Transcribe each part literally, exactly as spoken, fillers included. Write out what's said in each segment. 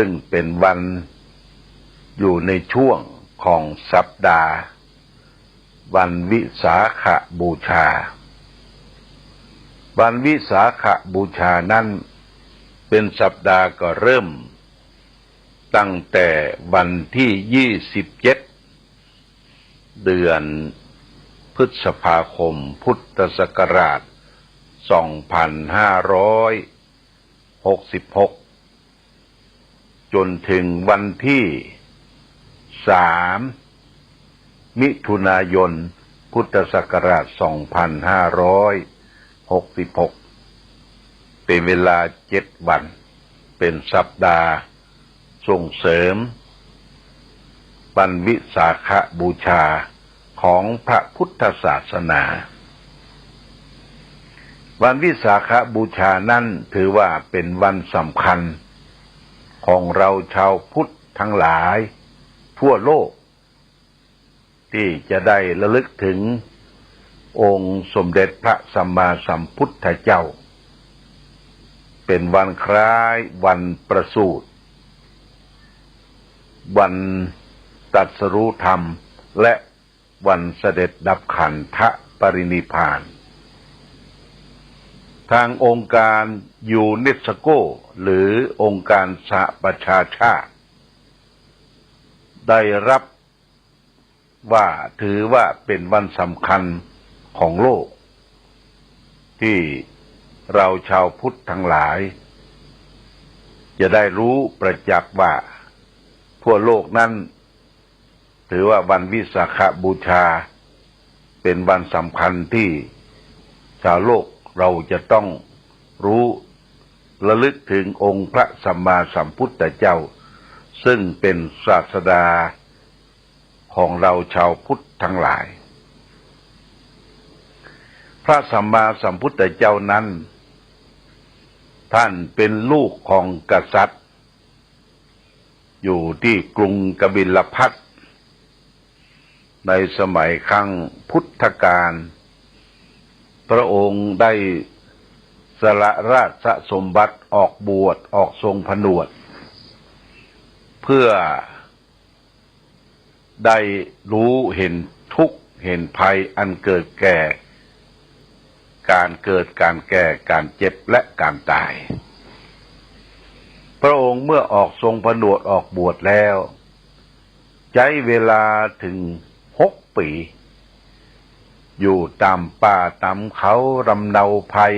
ซึ่งเป๋นวันอยู่ในช่วงของสัปดาห์วันวิสาขบูชา วันวิสาขบูชานั้นเป๋นสัปดาห์ก็เริ่มตั้งแต่วันตี้ยี่สิบเจ็ด เดือนพฤษภาคม พุทธศักราช สองพันห้าร้อยหกสิบหก จ๋นเถิงวันตี้สาม มิถุนายน พุทธศักราช สองพันห้าร้อยหกสิบหก เป๋นเวลาเจ็ดวัน เป๋นสัปดาห์ส่งเสริมวันวิสาขบูชาของพระพุทธศาสนา วันวิสาขบูชานั้นถือว่าเป๋นวันสำคัญของเราชาวพุทธตังหลายทั่วโลก ตี้จะได้ระลึกเถิงองค์สมเด็จพระสัมมาสัมพุทธเจ้า เป๋นวันคล้ายวันประสูติ วันตรัสรู้ธรรม และวันเสด็จดับขันธปรินิพพาน ทางองค์การยูเนสโก หรือองค์การสหประชาชาติ ได้รับว่าถือว่าเป๋นวันสำคัญของโลก ตี้เราชาวพุทธตังหลาย จะได้ฮู้ประจักษ์ว่าทั่วโลกนั้น ถือว่าวันวิสาขบูชาเป๋นวันสำคัญตี้ชาวโลกเราจะต้องฮู้ระลึกเถิงองค์พระสัมมาสัมพุทธเจ้า ซึ่งเป๋นศาสดาของเราชาวพุทธตังหลาย พระสัมมาสัมพุทธเจ้านั้น ต้านเป๋นลูกของกษัตริย์ อยู่ตี้กรุงกบิลพัสดุ์ ในสมัยครั้งพุทธกาล พระองค์ได้สละราชสมบัติออกบวช ออกทรงผนวช เพื่อได้ฮู้เห็นทุกข์เห็นภัยอันเกิดแก่ ก๋านเกิด ก๋านแก่ ก๋านเจ็บ และก๋านต๋าย พระองค์เมื่อออกทรงผนวชออกบวชแล้ว ใจ๊เวลาเถิงหกปี๋ อยู่ต๋ามป่าต๋ามเขารำเนาภัย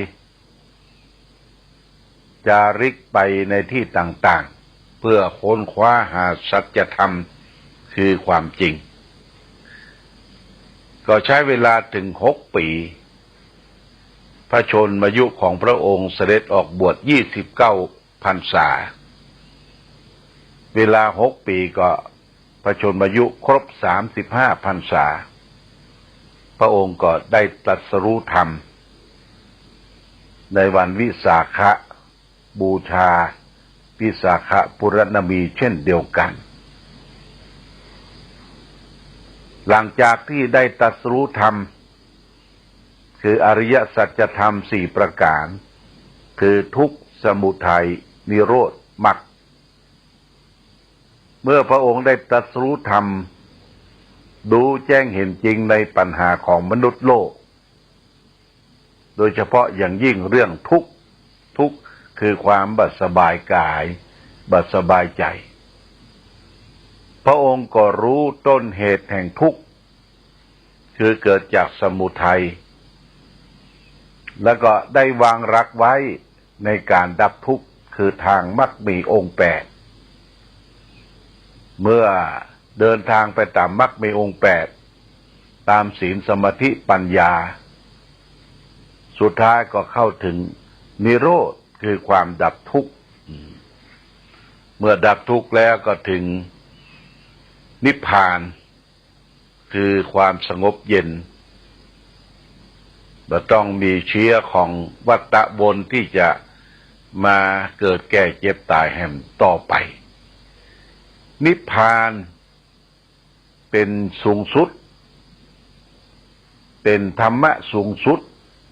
จาริกไปในตี้ต่างๆ เพื่อค้นคว้าหาสัจธรรมคือความจริง ก็ใช้เวลาเถิงหกปี๋ พระชนมายุของพระองค์เสด็จออกบวชยี่สิบเก้าพรรษา เวลาหกปี๋ก็พระชนมายุครบสามสิบห้าพรรษา พระองค์ก็ได้ตรัสรู้ธรรมในวันวิสาขบูชา วิสาขปุรณมีเช่นเดียวกัน หลังจากตี้ได้ตรัสรู้ธรรม คืออริยสัจธรรมสี่ประก๋าน คือทุกข์ สมุทัย นิโรธ มรรค เมื่อพระองค์ได้ตรัสรู้ธรรม รู้แจ้งเห็นจริงในปัญหาของมนุษย์โลก โดยเฉพาะอย่างยิ่งเรื่องทุกข์ ทุกข์คือความบ่สบายกาย บ่สบายใจ๋ พระองค์ก็รู้ต้นเหตุแห่งทุกข์ คือเกิดจากสมุทัย แล้วก็ได้วางหลักไว้ในก๋านดับทุกข์ คือตางมรรคมีองค์แปด เมื่อเดินตางไปต๋ามมรรคมีองค์แปด ต๋ามศีล สมาธิ ปัญญา สุดท้ายก็เข้าเถิงนิโรธ คือความดับทุกข์ เมื่อดับทุกข์แล้วก็เถิงนิพพาน คือความสงบเย็น บ่ต้องมีเจื้อของวัฏฏะวนตี้จะมาเกิดแก่เจ็บต๋ายแหมต่อไป นิพพานเป๋นสูงสุด เป๋นธรรมะสูงสุด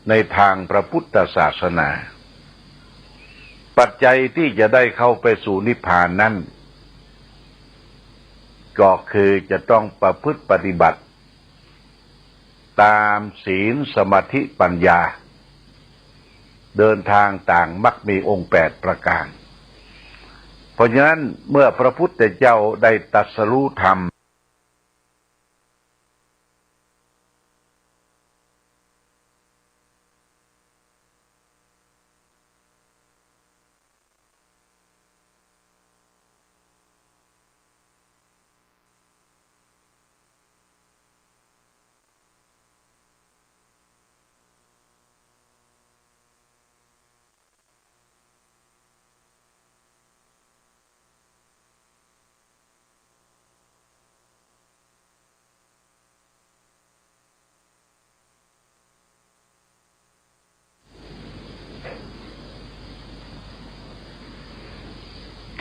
ในตางพระพุทธศาสนา ปัจจัยตี้จะได้เข้าไปสู่นิพพานนั้น ก็คือจะต้องประพฤติปฏิบัติต๋ามศีล สมาธิ ปัญญา เดินตางต๋างมรรคมีองค์แปดประก๋าน เพราะฉะนั้นเมื่อพระพุทธเจ้าได้ตรัสรู้ธรรม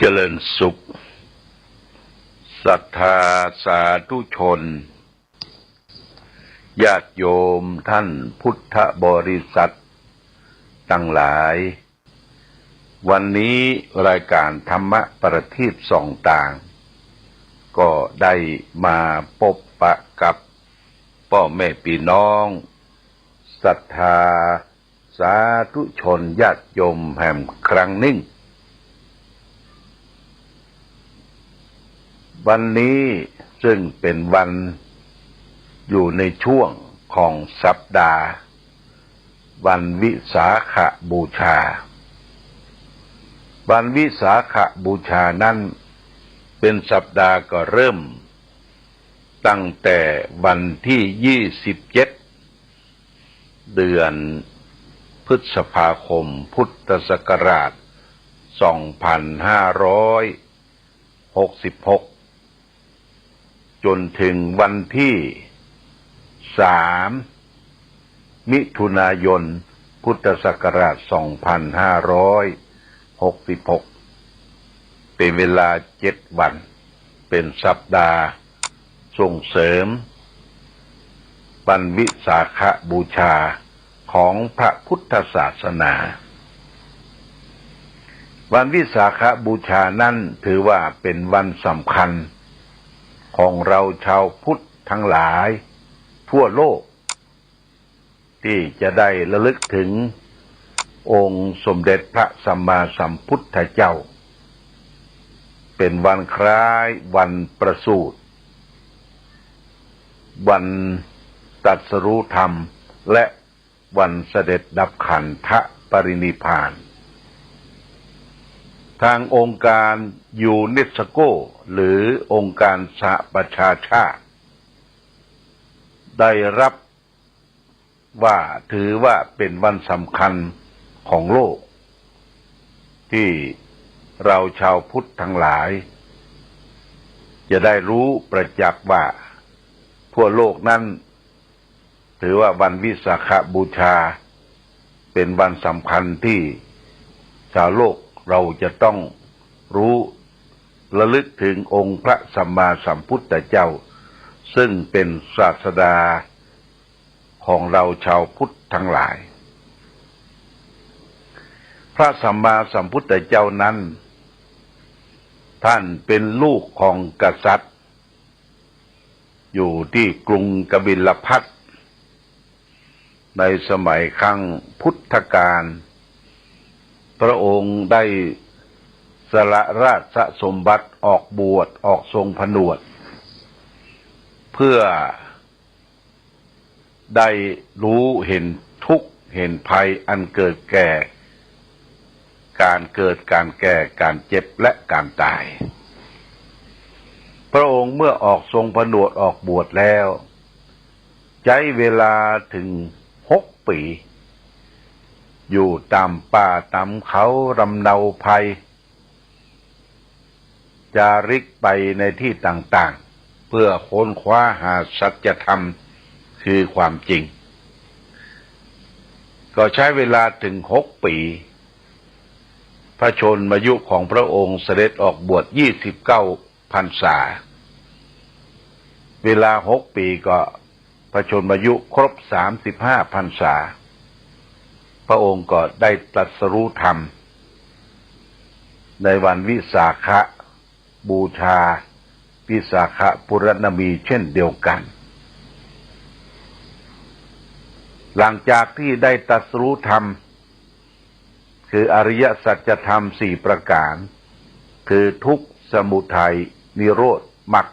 เจริญสุข ศรัทธาสาธุชน ญาติโยมท่านพุทธบริษัทตังหลาย วันนี้รายก๋านธรรมประทีปส่องตาง ก็ได้มาปบปะกับป้อแม่ปี้น้อง ศรัทธาสาธุชนญาติโยมแหมครั้งนึ่ง วันนี้ซึ่งเป๋นวันอยู่ในช่วงของสัปดาห์ วันวิสาขบูชา วันวิสาขบูชานั้นเป๋นสัปดาห์ก็เริ่มตั้งแต่วันตี้ยี่สิบเจ็ด เดือนพฤษภาคม พุทธศักราชสองพันห้าร้อยหกสิบหก จ๋นเถิงวันตี้สาม มิถุนายน พุทธศักราชสองพันห้าร้อยหกสิบหก เป๋นเวลาเจ็ดวัน เป๋นสัปดาห์ส่งเสริมวันวิสาขบูชาของพระพุทธศาสนา วันวิสาขบูชานั้นถือว่าเป๋นวันสำคัญของเราชาวพุทธตังหลายทั่วโลก ตี้จะได้ระลึกเถิงองค์สมเด็จพระสัมมาสัมพุทธเจ้า เป๋นวันคล้ายวันประสูติ วันตรัสรู้ธรรม และวันเสด็จดับขันธปรินิพพาน ตางองค์ก๋านยูเนสโก หรือองค์ก๋านสหประชาชาติ ได้ฮับ ว่าถือว่าเป๋นวันสำคัญของโลก ตี้เราชาวพุทธตังหลายจะได้ฮู้ประจักษ์ว่าทั่วโลกนั้นถือว่าวันวิสาขบูชาเป๋นวันสำคัญตี้ชาวโลกเราจะต้องฮู้ระลึกเถิงองค์พระสัมมาสัมพุทธเจ้า ซึ่งเป๋นศาสดา ของเราชาวพุทธตังหลาย พระสัมมาสัมพุทธเจ้านั้น ต้านเป๋นลูกของกษัตริย์ อยู่ตี้กรุงกบิลพัสดุ์ ในสมัยครั้งพุทธกาล พระองค์ได้สละราชสมบัติออกบวช ออกทรงผนวช เพื่อ ได้ฮู้เห็นทุกข์เห็นภัยอันเกิดแก่ ก๋านเกิด ก๋านแก่ ก๋านเจ็บ และก๋านต๋าย พระองค์เมื่อออกทรงผนวชออกบวชแล้ว ใจ๊เวลาเถิงหกปี๋ อยู่ต๋ามป่าต๋ามเขา รำเนาภัย จาริกไปในตี้ต่างๆ เพื่อค้นคว้าหาสัจธรรมคือความจริง ก็ใช้เวลาเถิงหกปี๋ พระชนมายุของพระองค์เสด็จออกบวชยี่สิบเก้าพรรษา เวลาหกปี๋ก็ พระชนมายุครบสามสิบห้าพรรษา พระองค์ก็ได้ตรัสรู้ธรรม ในวันวิสาขบูชา วิสาขปุรณมีเช่นเดียวกัน หลังจากที่ได้ตรัสรู้ธรรม คืออริยสัจธรรมสี่ประการ คือทุกข์ สมุทัย นิโรธ มรรค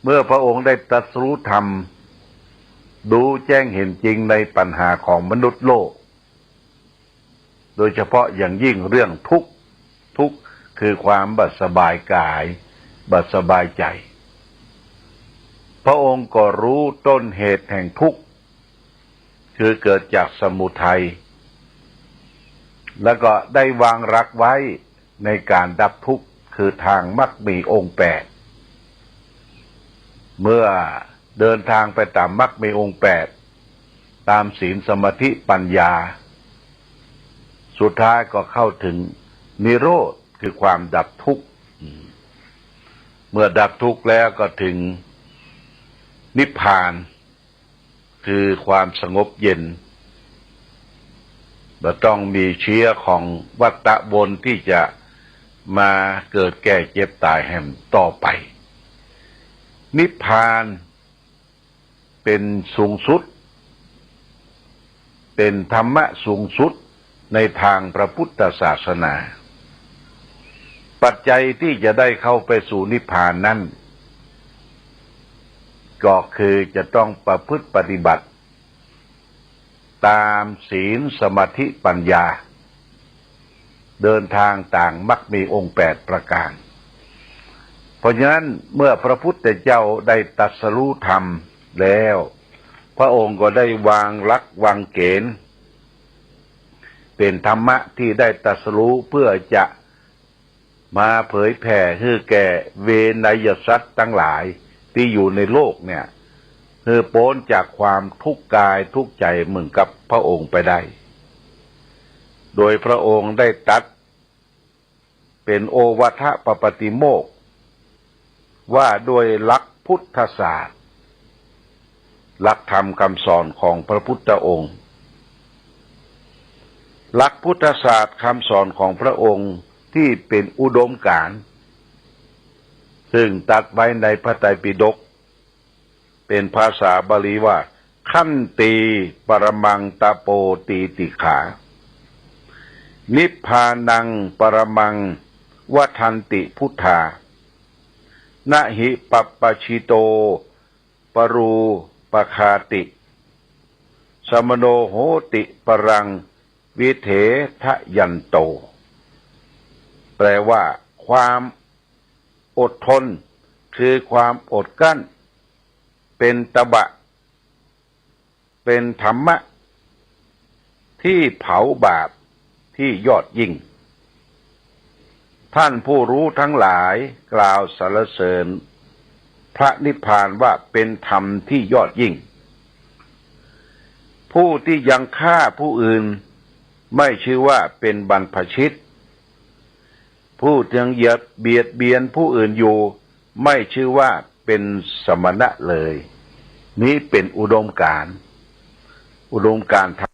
เมื่อพระองค์ได้ตรัสรู้ธรรม รู้แจ้งเห็นจริงในปัญหาของมนุษย์โลก โดยเฉพาะอย่างยิ่งเรื่องทุกข์ ทุกข์คือความบ่สบายกาย บ่สบายใจ พระองค์ก็รู้ต้นเหตุแห่งทุกข์ คือเกิดจากสมุทัย แล้วก็ได้วางหลักไว้ในการดับทุกข์ คือทางมรรคมีองค์แปด เมื่อเดินทางไปตามมรรคมีองค์แปด ตามศีล สมาธิ ปัญญา สุดท้ายก็เข้าถึงนิโรธ คือความดับทุกข์ เมื่อดับทุกข์แล้วก็ถึงนิพพาน คือความสงบเย็น บ่ต้องมีเชื้อของวัฏฏะวนที่จะมาเกิดแก่เจ็บตายแหมต่อไป นิพพานเป็นสูงสุด เป็นธรรมะสูงสุดในทางพระพุทธศาสนา ปัจจัยที่จะได้เข้าไปสู่นิพพานนั้น ก็คือจะต้องประพฤติปฏิบัติ ตามศีล สมาธิ ปัญญา เดินทางตางมรรคมีองค์แปดประการ เพราะฉะนั้นเมื่อพระพุทธเจ้าได้ตรัสรู้ธรรมแล้ว พระองค์ก็ได้วางหลักวางเกณฑ์ เป็นธรรมะที่ได้ตรัสรู้เพื่อจะ มาเผยแผ่หื้อแก่เวไนยสัตว์ตังหลายตี้อยู่ในโลกเนี่ย หื้อป๊นจากความทุกข์กายทุกข์ใจ๋เหมือนกับพระองค์ไปได้ โดยพระองค์ได้ตรัสเป๋นโอวัทปปาติโมกข์ ว่าด้วยหลักพุทธศาสตร์ หลักธรรมคำสอนของพระพุทธองค์ หลักพุทธศาสตร์คำสอนของพระองค์ตี้เป๋นอุดมการณ์ ซึ่งตรัสไว้ในพระไตรปิฎก เป๋นภาษาบาลีว่า ขันติ ปรมัง ตโป ตีติขา นิพพานัง ปรมัง วัฏฏันติ พุทธา นหิ ปัปปะชิโต ปรูปคาติ สมโน โหติ ปรัง วิเถทะยันโต แปลว่า ความอดทน คือความอดกลั้น เป๋นตบะ เป๋นธรรมะ ตี้เผาบาปตี้ยอดยิ่ง ท่านผู้รู้ทั้งหลายกล่าวสรรเสริญพระนิพพานว่าเป๋นธรรมตี้ยอดยิ่ง ผู้ตี้ยังฆ่าผู้อื่น ไม่ชื่อว่าเป๋นบรรพชิต ผู้ตี้ยังเบียดเบียนผู้อื่นอยู่ ไม่ชื่อว่าเป๋นสมณะเลย นี้เป๋นอุดมการณ์ อุดมการณ์ธรรม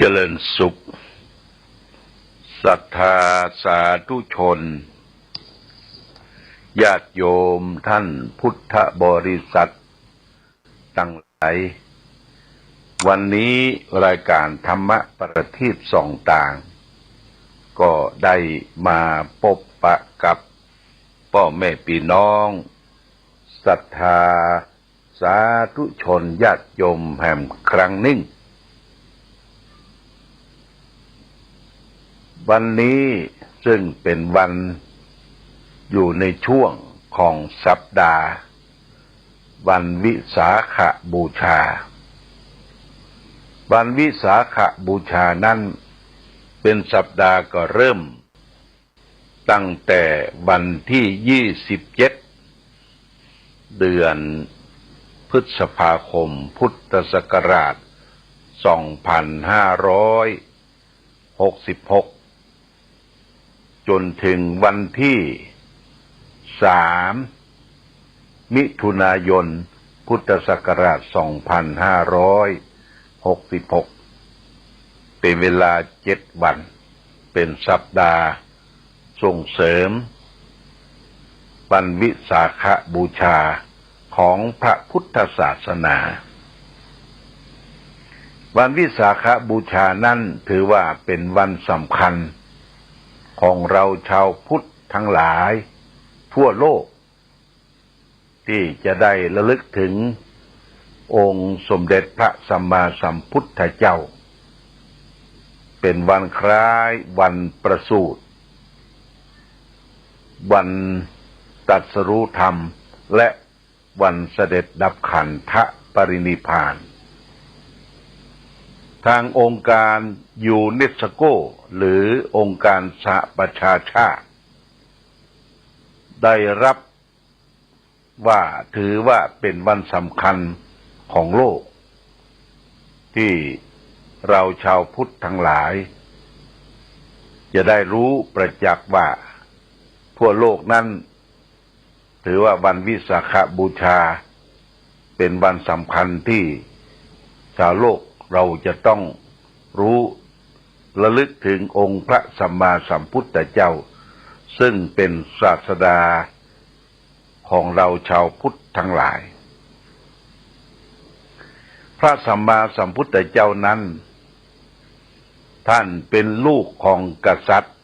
เจริญสุข ศรัทธาสาธุชน ญาติโยมท่านพุทธบริษัทตังหลาย วันนี้รายการธรรมะประทีปส่องตาง ก็ได้มาปบปะกับป้อแม่ปี้น้องศรัทธา สาธุชนญาติโยมแหมครั้งนึ่ง วันนี้ซึ่งเป๋นวันอยู่ในช่วงของสัปดาห์ วันวิสาขบูชา วันวิสาขบูชานั้นเป๋นสัปดาห์ก็เริ่ม ตั้งแต่วันตี้ยี่สิบเจ็ด เดือนพฤษภาคม พุทธศักราช สองพันห้าร้อยหกสิบหก จ๋นเถิงวันตี้สาม มิถุนายน พุทธศักราช สองพันห้าร้อยหกสิบหก เป๋นเวลาเจ็ดวัน เป๋นสัปดาห์ส่งเสริมวันวิสาขบูชาของพระพุทธศาสนา วันวิสาขบูชานั้นถือว่าเป๋นวันสำคัญของเราชาวพุทธทั้งหลายทั่วโลก ตี้จะได้ระลึกเถิงองค์สมเด็จพระสัมมาสัมพุทธเจ้า เป๋นวันคล้ายวันประสูติ วันตรัสรู้ธรรม และวันเสด็จดับขันธปรินิพพาน ทางองค์การยูเนสโก หรือองค์การสหประชาชาติ ได้รับว่าถือว่าเป๋นวันสำคัญของโลก ตี้เราชาวพุทธทั้งหลาย จะได้ฮู้ประจักษ์ว่าทั่วโลกนั้น ถือว่าวันวิสาขบูชาเป๋นวันสำคัญตี้ชาวโลกเราจะต้องฮู้ ระลึกเถิงองค์พระสัมมาสัมพุทธเจ้า ซึ่งเป๋นศาสดาของเราชาวพุทธทั้งหลาย พระสัมมาสัมพุทธเจ้านั้น ต้านเป๋นลูกของกษัตริย์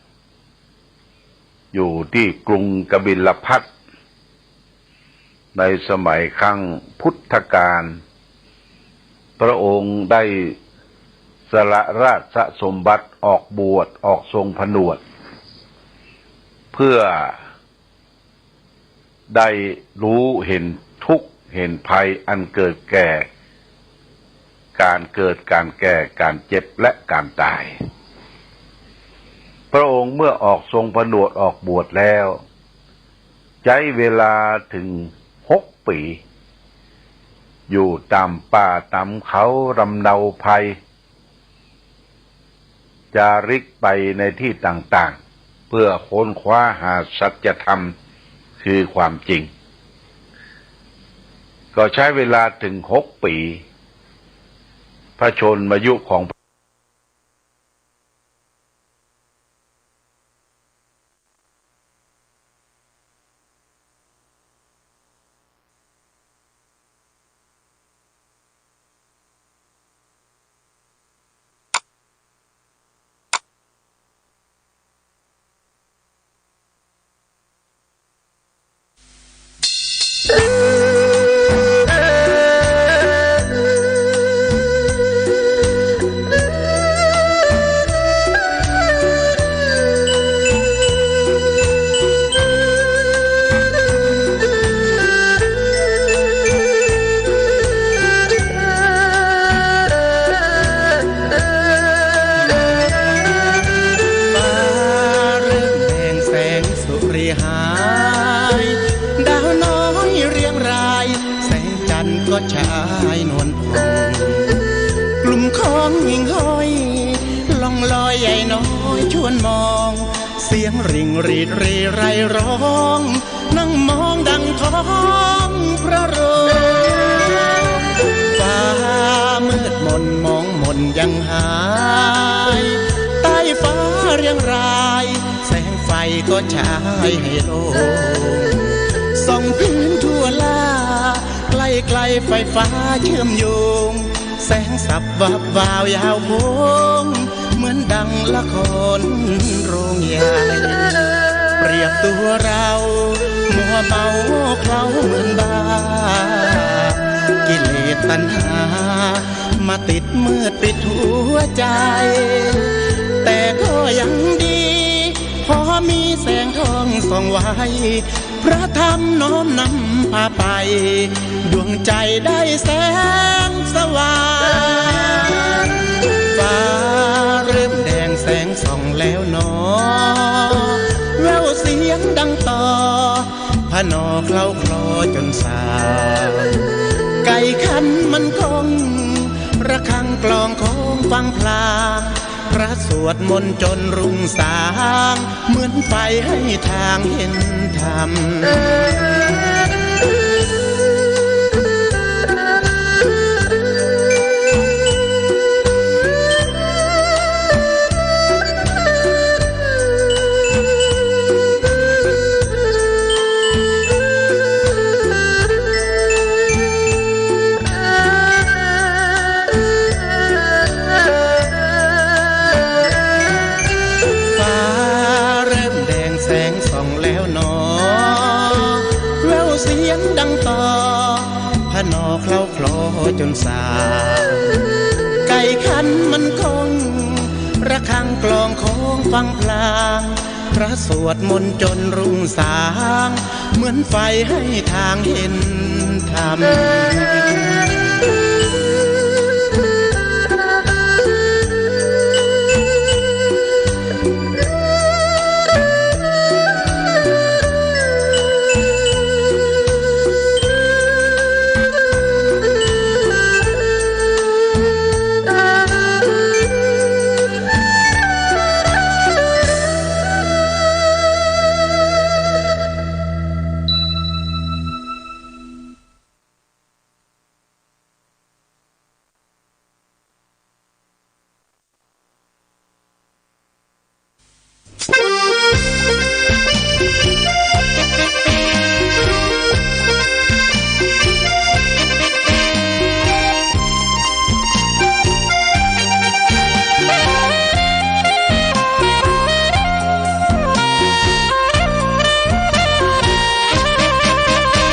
อยู่ตี้กรุงกบิลพัสดุ์ ในสมัยครั้งพุทธกาล พระองค์ได้สละราชสมบัติออกบวช ออกทรงผนวช เพื่อได้ฮู้เห็นทุกข์เห็นภัยอันเกิดแก่ ก๋านเกิด ก๋านแก่ ก๋านเจ็บ และก๋านต๋าย พระองค์เมื่อออกทรงผนวชออกบวชแล้ว ใจ๊เวลาเถิงหกปี๋ อยู่ต๋ามป่าต๋ามเขารำเนาภัย จาริกไปในตี้ต่างๆ เพื่อค้นคว้าหาสัจธรรมคือความจริง ก็ใช้เวลาเถิงหกปี๋ พระชนมายุของ ฟ้าเริ่มแบ่งแสงสุริหาย ดาวน้อยเรียงราย แสงจันทร์ก็ฉายนวลผ่อง กลุ่มของหิ่งห้อย ล่องลอยใยน้อยชวนมอง เสียงริ่งหรีดเรไรร้อง นั่งมองดังท้องพระโรง ฟ้ามืดมนมองมนยังหาย ใต้ฟ้าเรียงราย แสงไฟก็ฉายให้โล่ง ส่องพื้นทั่วลา ใกล้ๆ ไฟฟ้าเชื่อมโยง แสงสับวับวาวยาวโค้ง เหมือนดังละครโรงใหญ่ เปรียบตัวเรามัวเมาโง่เขลาเหมือนบ้า กิเลสตัณหามาติดมืดปิดหัวใจ แต่ก็ยังดี พอมีแสงทองส่องไว้ พระธรรมน้อมนำพาไป ดวงใจได้แสงสว่าง ฟ้าเริ่มแดงแสงส่องแล้วหนอ แว่วเสียงดังต่อ พนอเคล้าคลอจนสาง ไก่ขันมันก้อง ระฆังกลองของฟังพลาง พระสวดมนต์จนรุ่งสาง เหมือนไฟให้ทางเห็นธรรม ฟ้าเริ่มแดงแสงส่องแล้วหนอ แว่วเสียงดังต่อ พนอเคล้าคลอจนสาง ไก่ขันมันก้อง ระฆังกลองของฟังพลาง พระสวดมนต์จนรุ่งสาง เหมือนไฟให้ทางเห็นธรรม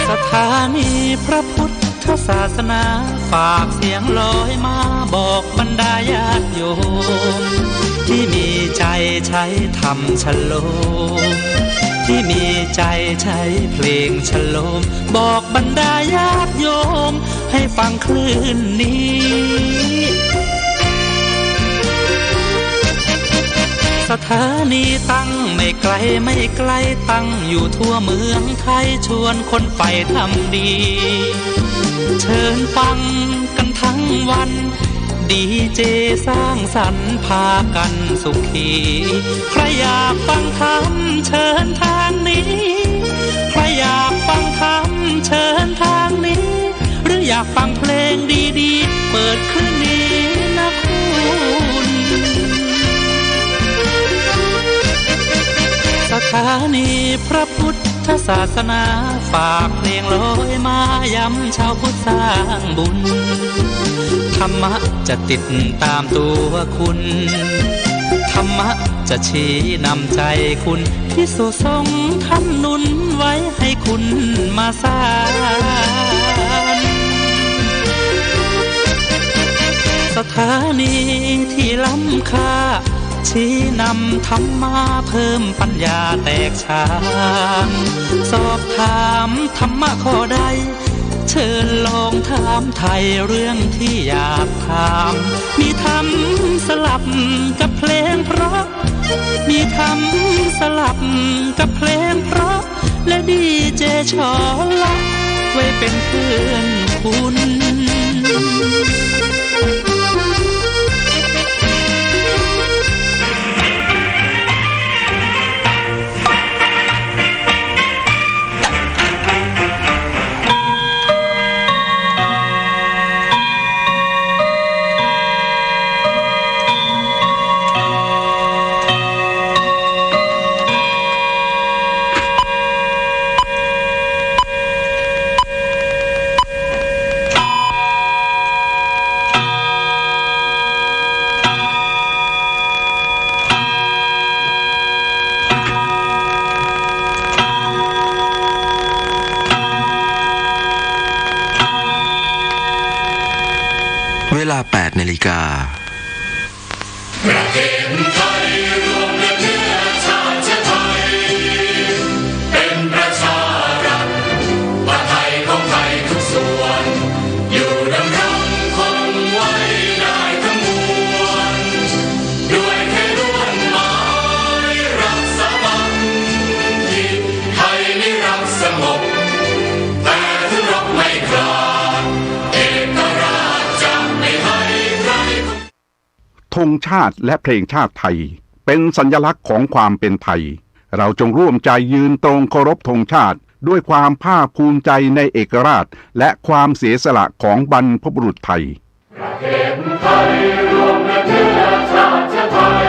สถานีพระพุทธ ทศศาสนา ฝากเสียงลอยมาบอกบรรดาญาติโยม ที่มีใจ๋ใช้ธรรมชโลม ที่มีใจ๋ใช้เพลงชโลม บอกบรรดาญาติโยมให้ฟังคลื่นนี้ สถานีตั้งไม่ไกลไม่ไกล ตั้งอยู่ทั่วเมืองไทย ชวนคนใฝ่ธรรมดี เชิญฟังกันทั้งวัน ดีเจสร้างสรรค์พากันสุขี ใครอยากฟังธรรมเชิญทางนี้ ใครอยากฟังธรรมเชิญทางนี้ หรืออยากฟังเพลงดีๆ เปิดคลื่นนี้นะคุณ สถานีพระพุทธศาสนา ฝากเพลงลอยมายำชาวพุทธสร้างบุญ ธรรมะจะติดตามตัวคุณ ธรรมะจะชี้นำใจ๋คุณ ภิกษุสงฆ์ท่านหนุนไว้ให้คุณมาสาน สถานีที่ล้ำค่า ชี้นำธรรมะเพิ่มปัญญาแตกฉาน สอบถามธรรมะข้อใด เชิญลองถามไถ่เรื่องที่อยากถาม มีธรรมสลับกับเพลงเพราะ มีธรรมสลับกับเพลงเพราะ และดีเจชอละไว้เป็นเพื่อนคุณ กา ประเทศไทยรวมเนื้อชาติไทย เป็นประชารัฐ ประไทยของไทยทุกส่วน อยู่ดำรงคงไว้ได้ทั้งมวล ด้วยแค่ลวดหมายรักสามัคคี ไทยนิรักสงบ แต่ถึงรบไม่กล้า เอกราชจะไม่ให้ใคร ธงชาติและเพลงชาติไทย เป็นสัญลักษณ์ของความเป็นไทย เราจงร่วมใจยืนตรงเคารพธงชาติ ด้วยความภาคภูมิใจในเอกราช และความเสียสละของบรรพบุรุษไทย ประเทศไทยรวมเนื้อชาติไทย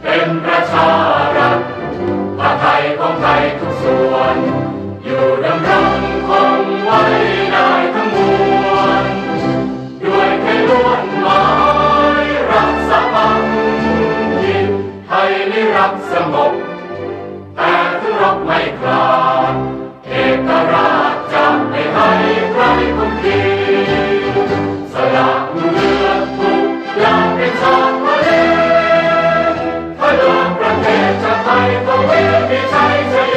เป็นประชารัฐ ประไทยของไทยทุกส่วน อยู่ดำรงคงไว้ได้ทั้งมวล ด้วยแค่ลวดหมายรักสามัคคี ไทยนิรักสงบ แต่ถึงรบไม่กล้า เอกราชจะไม่ให้ใครข่มขี สละเลือดทุกอย่างเป็นชาติทะเล เพื่อประเทศชาติไทย ทวีมีชัยชโย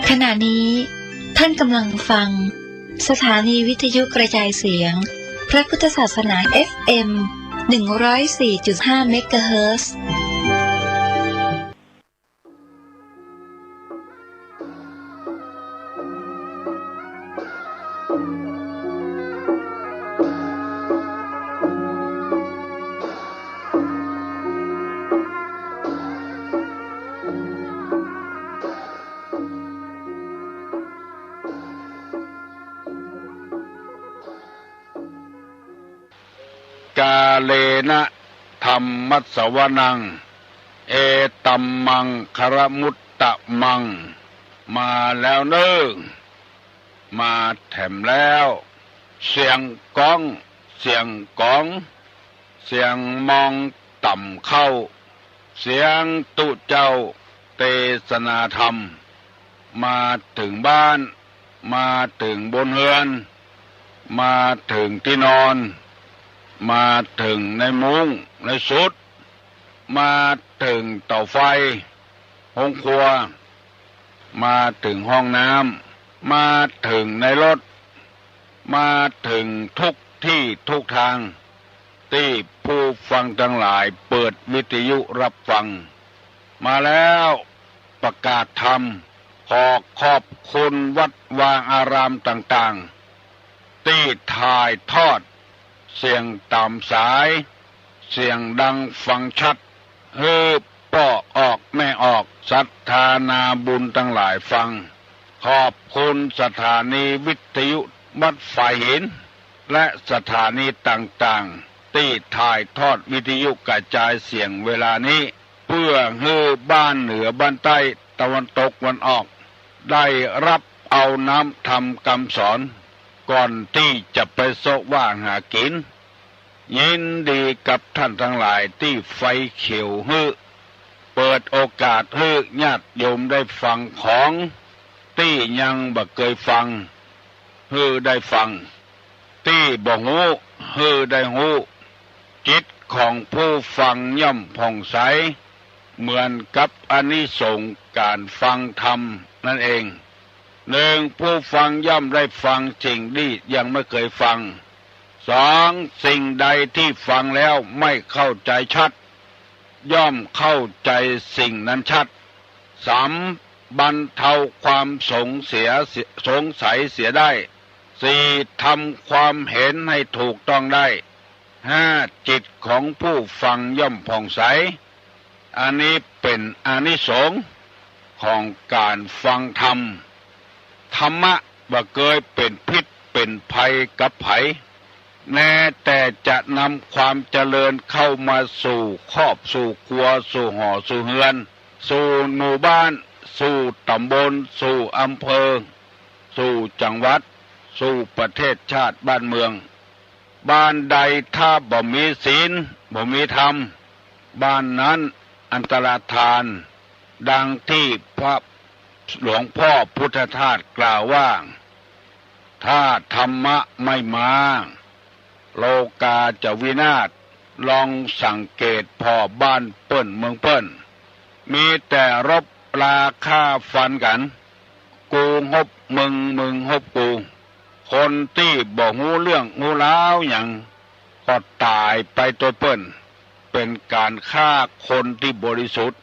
ขณะนี้ท่านกำลังฟัง สถานีวิทยุกระจายเสียง พระพุทธศาสนา เอฟเอ็ม หนึ่งร้อยสี่จุดห้า เมกะเฮิรตซ์ กาเลนะธัมมัสสวนัง เอตัมมังคารมุตตะมัง มาแล้วเน่อ มาแถมแล้ว เสียงก้อง เสียงก๋อง เสียงมองต่ำเข้า เสียงตุ๊เจ้าเตสนาธรรม มาเถิงบ้าน มาเถิงบนเฮือน มาเถิงตี้นอน มาเถิงในมุ้งในสุด มาเถิงเต๋าไฟ โฮงครัว มาเถิงห้องน้ำ มาเถิงในรถ มาเถิงทุกตี้ทุกตาง ตี้ผู้ฟังตังหลายเปิดวิทยุฮับฟัง มาแล้ว ประกาศธรรม ขอขอบคุณวัดวาอารามต่างๆ ตี้ถ่ายทอด เสียงต๋ามสาย เสียงดังฟังชัด หื้อป้อออกแม่ออก ศรัทธานาบุญตังหลายฟัง ขอบคุณสถานีวิทยุวัดฝายหิน และสถานีต่างๆ ตี้ถ่ายทอดวิทยุกระจายเสียงเวลานี้ เปื้อหื้อบ้านเหนือบ้านใต้ ตะวันตกวันออก ได้ฮับเอาน้ำธรรมกำสอน ก่อนตี้จะไปเซาะว่าหากิ๋น ยินดีกับท่านตังหลายตี้ไฟเขียวหื้อ เปิดโอกาสหื้อญาติโยมได้ฟังของตี้ยังบ่เกยฟัง หื้อได้ฟัง ตี้บ่ฮู้ หื้อได้ฮู้ จิตของผู้ฟังย่อมผ่องใส เหมือนกับอานิสงส์ก๋านฟังธรรมนั้นเอง หนึ่ง ผู้ฟังย่อมได้ฟังสิ่งตี้ยังไม่เกยฟัง สอง สิ่งใดตี้ฟังแล้วไม่เข้าใจ๋ชัด ย่อมเข้าใจ๋สิ่งนั้นชัด สาม บรรเทาความสงเสีย สงสัยเสียได้ สี่ ทำความเห็นให้ถูกต้องได้ ห้า จิตของผู้ฟังย่อมผ่องใส อันนี้เป๋นอานิสงส์ของก๋านฟังธรรม ธรรมะบ่เกยเป๋นพิษเป๋นภัยกับใผ แน่แต่จะนำความเจริญเข้ามาสู่ครอบสู่ครัว สู่หอสู่เฮือน สู่หมู่บ้าน สู่ต๋ำบล สู่อำเภอ สู่จังหวัด สู่ประเทศชาติบ้านเมือง บ้านใดถ้าบ่มีศีล บ่มีธรรม บ้านนั้นอันตรธาน ดังตี้พระหลวงพ่อพุทธทาสกล่าวว่า ถ้าธรรมะไม่มา โลกาจะวินาศ ลองสังเกตผ่อบ้านเปิ้นเมืองเปิ้น มีแต่รบราฆ่าฟันกั๋น กูฮบมึง มึงฮบกู คนตี้บ่ฮู้เรื่องฮู้ราวหยัง ก็ต๋ายไปตวยเปิ้น เป๋นก๋านฆ่าคนตี้บริสุทธิ์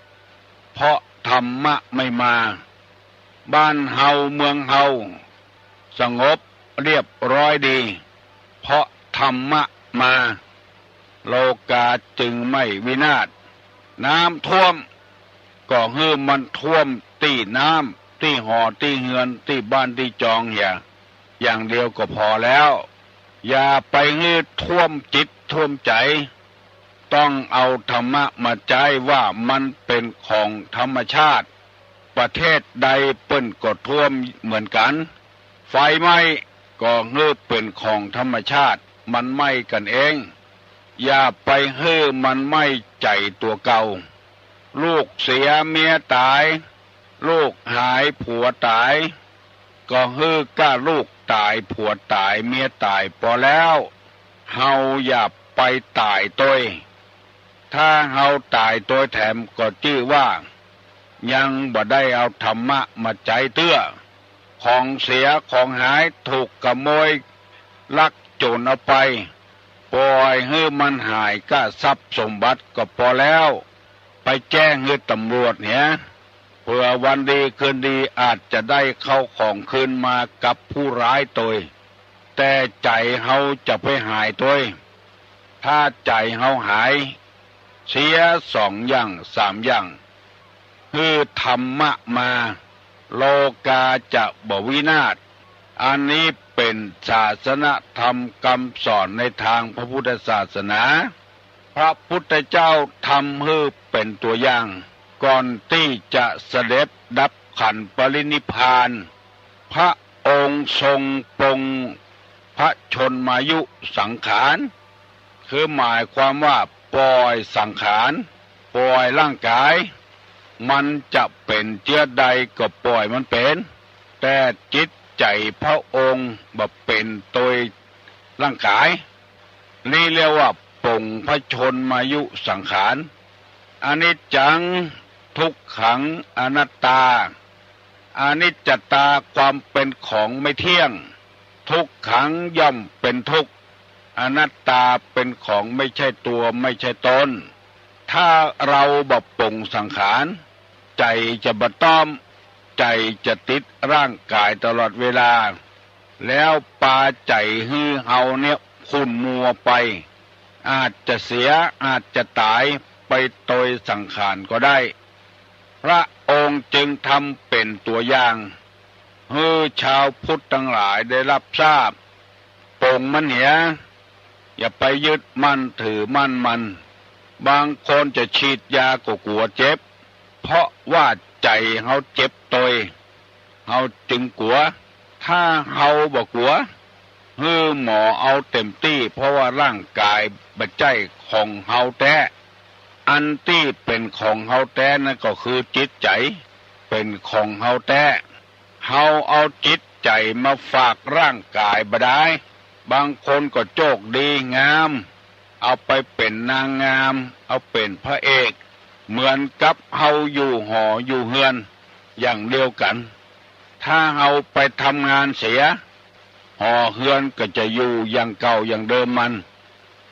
เพราะธรรมะไม่มา บ้านเฮาเมืองเฮาสงบเรียบร้อยดี เพราะธรรมะมา โลกาจึงไม่วินาศ น้ำท่วม ก็หื้อมันท่วมตี้น้ำ ตี้หอตี้เฮือน ตี้บ้านตี้จองเหีย อย่างเดียวก็ผ่อแล้ว อย่าไปหื้อท่วมจิตท่วมใจ๋ ต้องเอาธรรมะมาใจ๊ว่ามันเป๋นของธรรมชาติ ประเทศใดเปิ้นก็ท่วมเหมือนกั๋น ไฟไหม้ก็หื้อเป๋นของธรรมชาติ มันไหม้กั๋นเอง อย่าไปหื้อมันไหม้ใจ๋ตั๋วเก่า ลูกเสียเมียต๋าย ลูกหายผัวต๋าย ก็หื้อก้าลูกต๋ายผัวต๋ายเมียต๋ายปอแล้ว เฮาอย่าไปต๋ายตวย ถ้าเฮาต๋ายตวยแถมก็จื้อว่า ยังบ่ได้เอาธรรมะมาใจ๊เตื้อ ของเสียของหายถูกขโมยลักโจ๋รเอาไป ป่อยหื้อมันหายก้าทรัพย์สมบัติก็ปอแล้ว ไปแจ้งหื้อตำรวจเหีย เผื่อวันดีคืนดีอาจจะได้เข้าของคืนมากับผู้ร้ายตวย แต่ใจ๋เฮาจะไปหายตวย ถ้าใจ๋เฮาหายเสียสองอย่างสามอย่าง หื้อธรรมะมา โลกาจะบ่วินาศ อันนี้เป๋นศาสนธรรมกำสอนในตางพระพุทธศาสนา พระพุทธเจ้าทำหื้อเป๋นตั๋วอย่าง ก่อนตี้จะเสด็จดับขันปรินิพพาน พระองค์ทรงปลงพระชนมายุสังขาร คือหมายความว่าป่อยสังขาร ป่อยร่างก๋าย มันจะเป๋นเจื้อใดก็ป่อยมันเป๋น แต่จิตใจ๋พระองค์บ่เป๋นตวยร่างก๋าย นี่เรียกว่าปลงพระชนมายุสังขาร อนิจจัง ทุกขัง อนัตตา อนิจจตาความเป๋นของไม่เที่ยง ทุกขังย่อมเป๋นทุกข์ อนัตตาเป๋นของไม่ใช่ตัวไม่ใช่ตน ถ้าเฮาบ่ปลงสังขาร ใจ๋จะบ่ต้อม ใจ๋จะติดร่างก๋ายตลอดเวลา แล้วปาใจ๋หื้อเฮาเนี่ยขุ่นมัวไป อาจจะเสีย อาจจะต๋ายไปตวยสังขารก็ได้ พระองค์จึงทำเป๋นตั๋วอย่าง หื้อชาวพุทธตังหลายได้ฮับทราบ ปลงมันเหีย อย่าไปยึดมั่นถือมั่นมัน บางคนจะฉีดยาก็กั๋วเจ็บ เพราะว่าใจ๋เฮาเจ็บตวย เฮาจึงกั๋ว ถ้าเฮาบ่กั๋ว หื้อหมอเอาเต็มตี้ เพราะว่าร่างก๋ายบ่ใจ้ของเฮาแต๊ อันตี้เป๋นของเฮาแต๊นั้นก็คือจิตใจ๋เป๋นของเฮาแต๊ เฮาเอาจิตใจ๋มาฝากร่างก๋ายบ่ดาย บางคนก็โจคดีงาม เอาไปเป๋นนางงาม เอาเป๋นพระเอก เหมือนกับเฮาอยู่หออยู่เฮือนอย่างเดียวกั๋น ถ้าเฮาไปทำงานเสีย หอเฮือนก็จะอยู่อย่างเก่าอย่างเดิมมัน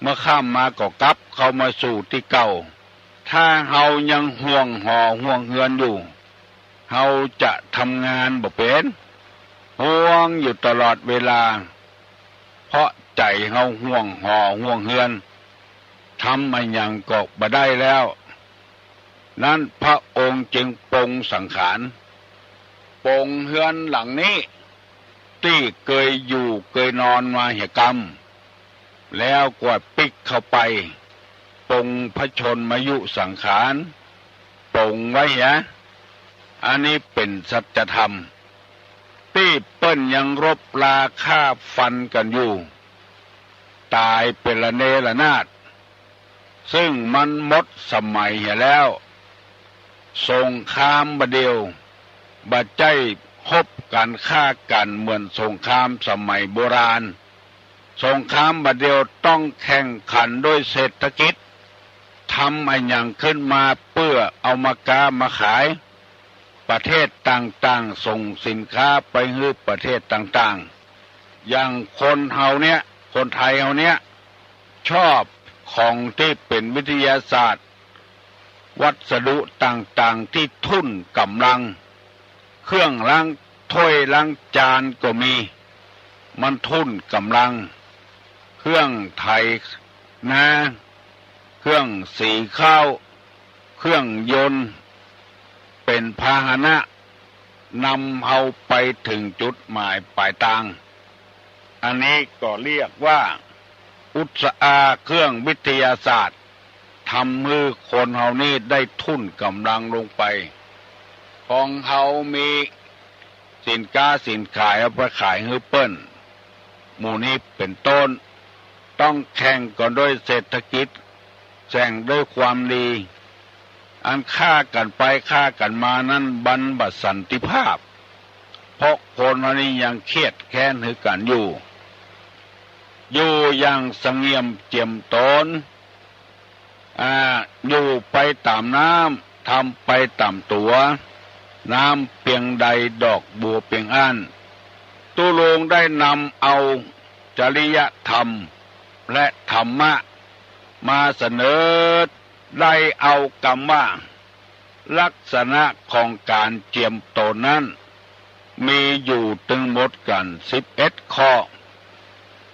เมื่อค่ำมาก็กลับเข้ามาสู่ตี้เก่า ถ้าเฮายังห่วงหอห่วงเฮือนอยู่ เฮาจะทำงานบ่เป๋น ห่วงอยู่ตลอดเวลา เพราะใจ๋เฮาห่วงหอห่วงเฮือน ทำอะหยังก็บ่ได้แล้ว นั้นพระองค์จึงปลงสังขาร ปลงเฮือนหลังนี้ ตี้เกยอยู่เกยนอนมาเหียกำ แล้วก็ปิ๊กเข้าไป ปลงพระชนมายุสังขาร ปลงไว้เหีย อันนี้เป๋นสัจธรรม ตี้เปิ้นยังรบราฆ่าฟันกั๋นอยู่ ต๋ายเป๋นระเนระนาด ซึ่งมันหมดสมัยเหียแล้ว สงครามบ่าเดี่ยว บ่ใจ้ฮบกั๋นฆ่ากั๋นเหมือนสงครามสมัยโบราณ สงครามบ่าเดี่ยวต้องแข่งขันด้วยเศรษฐกิจ ทำอะหยังขึ้นมาเปื้อเอามาก๊ามาขาย ประเทศต่างๆ ส่งสินค้าไปหื้อประเทศต่างๆ อย่างคนเฮาเนี่ย คนไทยเฮาเนี่ย ชอบของตี้เป๋นวิทยาศาสตร์ วัสดุต่างๆ ตี้ทุ่นก๋ำลัง เครื่องล้างถ้วยล้างจานก็มี มันทุ่นก๋ำลัง เครื่องไถนา เครื่องสีข้าว เครื่องยนต์ เป๋นพาหนะ นำเฮาไปเถิงจุดหมายปลายตาง อันนี้ก็เรียกว่า อุตสาหะเครื่องวิทยาศาสตร์ ทำหื้อคนเฮานี้ได้ทุ่นก๋ำลังลงไป ของเฮามีสินค้าสินขายเอาไปขายหื้อเปิ้น หมู่นี้เป๋นต้น ต้องแข่งกั๋นด้วยเศรษฐกิจ แข่งด้วยความดี อันฆ่ากั๋นไปฆ่ากั๋นมานั้นมันบ่สันติภาพ เพราะคนเฮานี้ยังเคียดแค้นหื้อกั๋นอยู่ อยู่อย่างสงบเจียมตน อ่า อยู่ไปต๋ามน้ำ ทำไปต๋ามตั๋ว น้ำเปียงใดดอกบัวเปียงอั้น ตุ๊ลุงได้นำเอาจริยธรรมและธรรมะมาเสนอ ได้เอากำว่า ลักษณะของก๋านเจียมตนนั้น มีอยู่ตึงหมดกั๋นสิบเอ็ดข้อ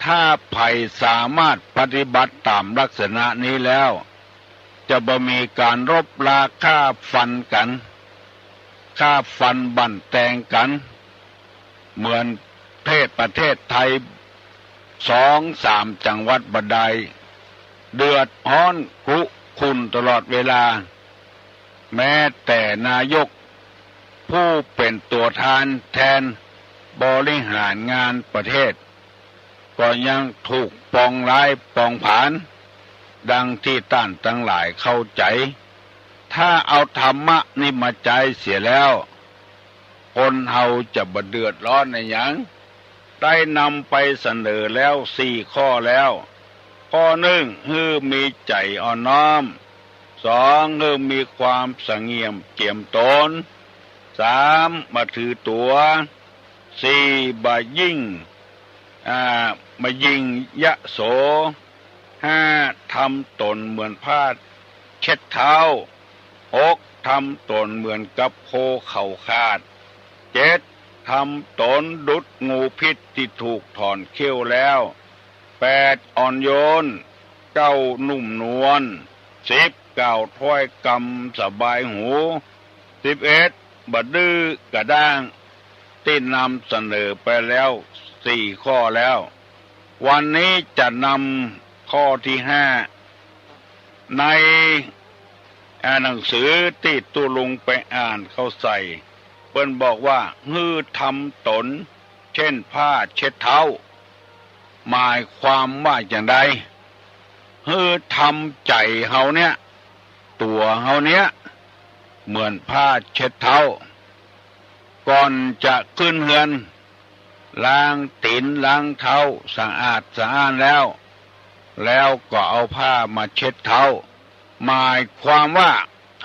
ถ้าใผสามารถปฏิบัติต๋ามลักษณะนี้แล้ว จะบ่มีก๋านรบราฆ่าฟันกั๋น ฆ่าฟันบั่นแตงกั๋น เหมือนเทศประเทศไทย สองสามจังหวัดบ่าดาย เดือดฮ้อนครุกรุ่นตลอดเวลา แม้แต่นายก ผู้เป๋นตั๋วแทน แทนบริหารงานประเทศ ก็ยังถูกปองร้ายปองผลาญ ดังตี้ต้านตังหลายเข้าใจ๋ ถ้าเอาธรรมะนี้มาใจ๊เสียแล้ว คนเฮาจะบ่เดือดฮ้อนอะหยัง ได้นำไปเสนอแล้วสี่ข้อแล้ว ข้อนึ่ง หื้อมีใจ๋อ่อนน้อม สอง หื้อมีความสงบเจียมตน สาม บ่ถือตั๋ว สี่ บ่ยิ่ง อ่า บ่ยิ่งยโส ห้า ทำตนเหมือนผ้าเช็ดเท้า หก ทำตนเหมือนกับโคเขาขาด เจ็ด ทำตนดุจงูพิษตี้ถูกถอนเขี้ยวแล้ว แปด อ่อนโยน เก้า นุ่มนวล สิบ กล่าวถ้อยกำสบายหู สิบเอ็ด บ่ดื้อกระด้าง ตี้นำเสนอไปแล้วสี่ข้อแล้ว วันนี้จะนำข้อตี้ห้า ใน อ่า หนังสือตี้ตุ๊ลุงไปอ่านเข้าใส่ เปิ้นบอกว่า หื้อทำตนเช่นผ้าเช็ดเท้า หมายความว่าจาใด หื้อทำใจ๋เฮาเนี่ย ตั๋วเฮาเนี่ย เหมือนผ้าเช็ดเท้า ก่อนจะขึ้นเฮือน ล้างตี๋นล้างเท้าสะอาดสะอ้านแล้ว แล้วก็เอาผ้ามาเช็ดเท้า หมายความว่า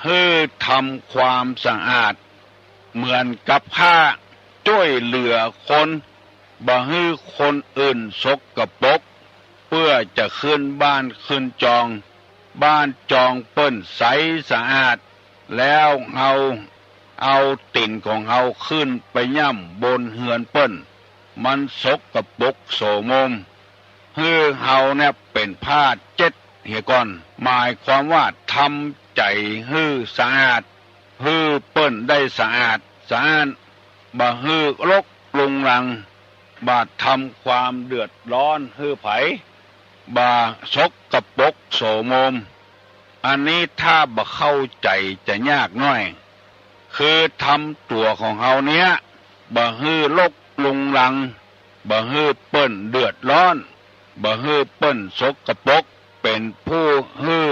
หื้อทำความสะอาด เหมือนกับผ้า จ้วยเหลือคน บ่หื้อคนอื่นสกปรก เปื้อจะขึ้นบ้านขึ้นจอง บ้านจองเปิ้นใสสะอาด แล้วเฮาเอาตี๋นของเฮาขึ้นไปย่ำบนเฮือนเปิ้น มันสกปรกโสมม หื้อเฮาเนี่ยเป๋นผ้าเช็ดเหียก่อน หมายความว่าทำใจ๋หื้อสะอาด หื้อเปิ้นได้สะอาดสะอ้าน บ่หื้อรกรุงรัง บ่ทำความเดือดฮ้อนหื้อใผ บ่สกปรกโสมม อันนี้ถ้าบ่เข้าใจ๋จะยากหน้อย คือทำตั๋วของเฮาเนี่ย บ่หื้อรกรุงรัง บ่หื้อเปิ้นเดือดฮ้อน บ่หื้อเปิ้นสกปรก เป๋นผู้หื้อ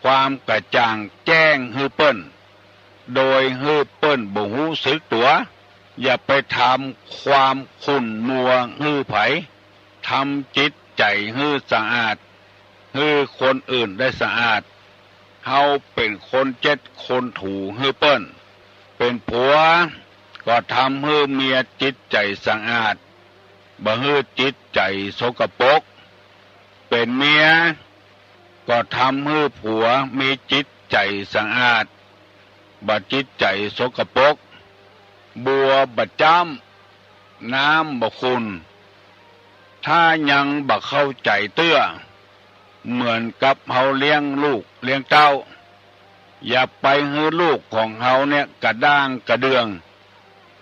ความกระจ่างแจ้งหื้อเปิ้น โดยหื้อเปิ้นบ่ฮู้สึกตั๋ว อย่าไปทำความขุ่นมัวหื้อใผ ทำจิตใจ๋หื้อสะอาด หื้อคนอื่นได้สะอาด เฮาเป๋นคนเจ็ดคนถูหื้อเปิ้น เป๋นผัวก็ทำหื้อเมียจิตใจ๋สะอาด บ่หื้อจิตใจ๋สกปรก เป๋นเมียก็ทำหื้อผัวมีจิตใจ๋สะอาด บ่จิตใจ๋สกปรก บัวบ่จ้ำ น้ำบ่ขุ่น ถ้ายังบ่เข้าใจ๋เตื้อ เหมือนกับเฮาเลี้ยงลูกเลี้ยงเต้า อย่าไปหื้อลูกของเฮาเนี่ยกระด้างกระเดื่อง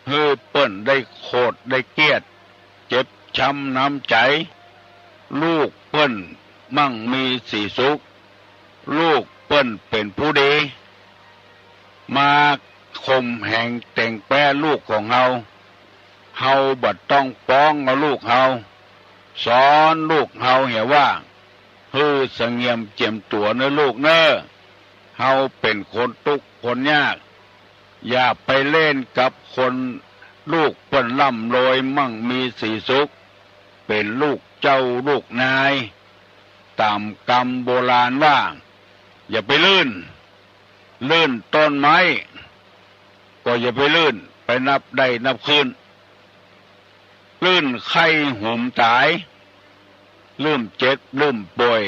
หื้อเปิ้นได้โขดได้เกลียด เจ็บช้ำน้ำใจ๋ ลูกเปิ้นมั่งมีสีสุข ลูกเปิ้นเป๋นผู้ดี มาข่มเหงเต๋งแป๊ลูกของเฮา เฮาบ่ต้องป๊องเอาลูกเฮา สอนลูกเฮาเหียว่า หื้อสะเงียมเจียมตั๋วเน่อลูกเน่อ เฮาเป๋นคนตุ๊กข์คนยาก อย่าไปเล่นกับคนลูกเปิ้นร่ำรวยมั่งมีสีสุข เป๋นลูกเจ้าลูกนาย ต๋ามกำโบราณว่า อย่าไปลื่น ลื่นต้นไม้ ก็อย่าไปลื่น ไปนับได้นับคืน ลื่นไข้หุมต๋าย ลื่นเจ็บลื่นป่วย